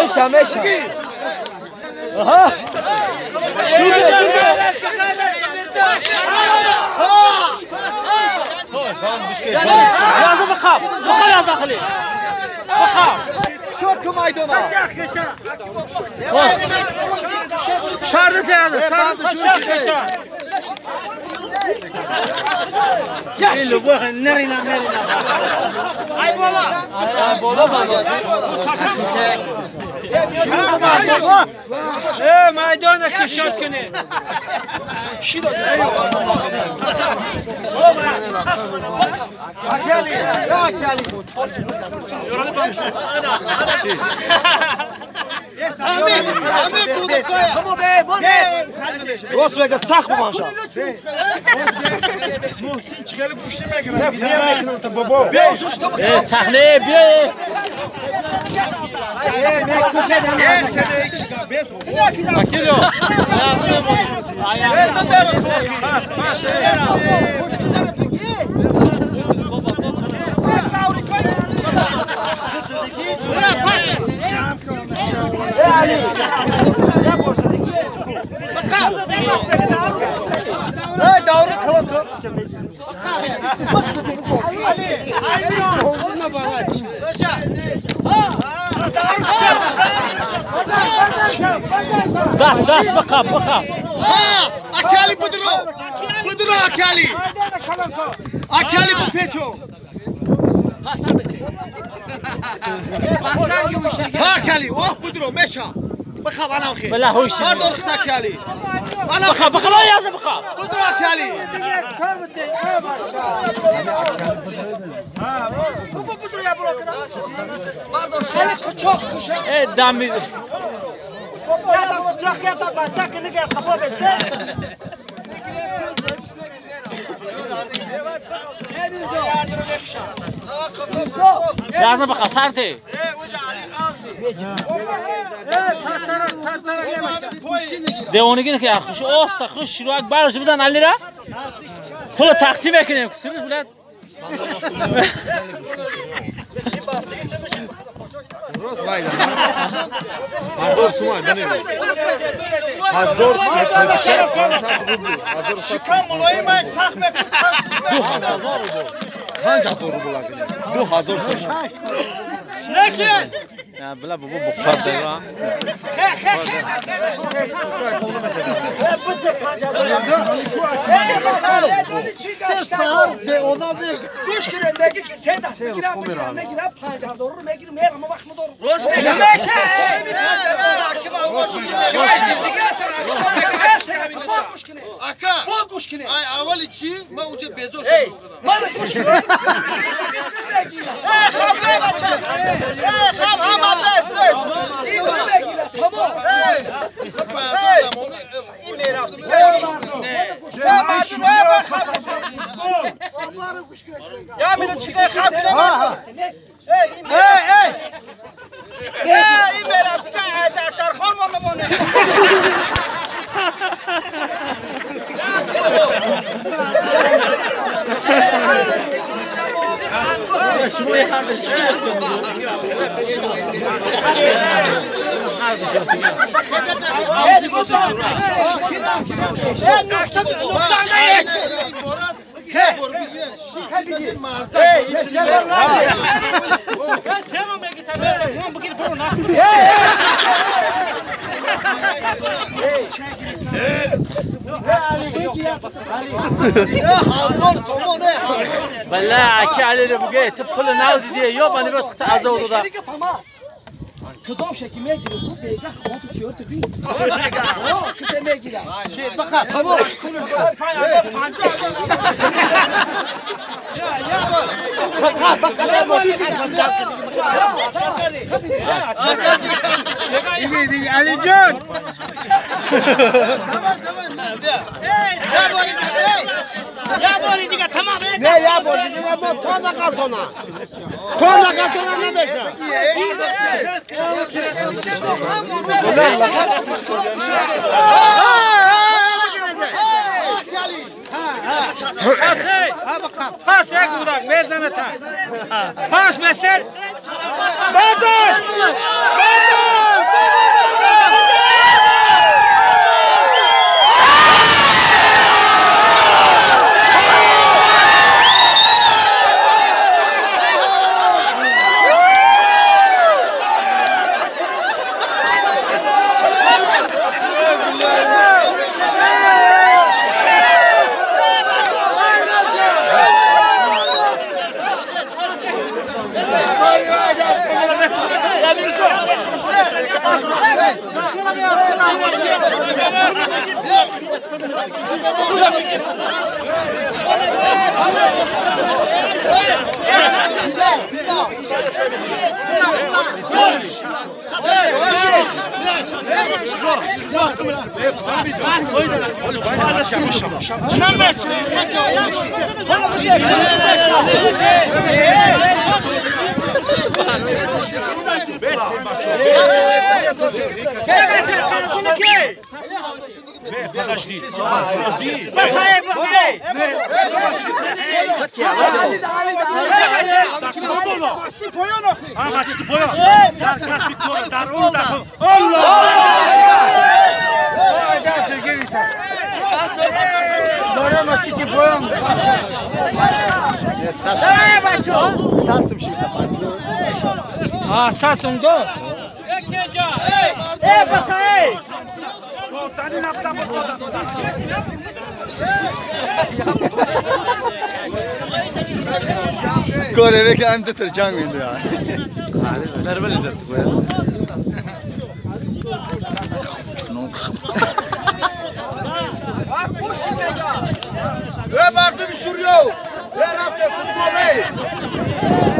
مشى مشى. اها يا زلمه بخاف بخاف يا زلمه بخاف. شوتكم ايدونا شارت هذا يا شو نرينا نرينا اي بولا ايه ما يدونك الشوت كني اكالي لا اكالي راست بگه سخت باشم. صحنه بیا. دست دست بخاب بخاب. ها اکالی بدرو بدرو اکالی اکالی بپیچو. ها اکالی اوه بدرو مشا بخاب انا وخي. بلا هوش. ما دور اكالي. انا بخاف بخاف يا زلمه بخاف. بدرو اكالي. ايه دامي. لازم بقى صارتي. دیوانگی که خوش اوستا خوش شروع برش بزن علی را پول تقسیم کنیم کسیش بلد راست وایدا هزار سومن بنیم هزار 500 روبل هزار شکم ملایم سخت می‌کشم 2000 روبل 5000 روبل اگه 2000 سومن نشین نه بلا بابا بخار دارم سه سال به اونا بگ گوش کنن بگی که سه دست میگیرم میگیرم 5000 رو میگیرم میرم وقت ندارم روش میگم میشه با گوش کنه ای اولی چی ما اونجا بیزو شدم ما گوش کنه بالله علی رو بگه تو پول ناو دیدی یا من رو تخت عزا دادا کدام شکی میگیره تو بیگه خودت کیو تو بی کسی میگیره تمام علی جان یه باری دیگه تمام نه یه باری دیگه ما تا نقرتونه تا نقرتونه نمیشه پس یک بودک میزنه تا پس مثل Kore ve hem de tırcan mıydı ya? Ve bardım şuraya. Ve rafte futbol.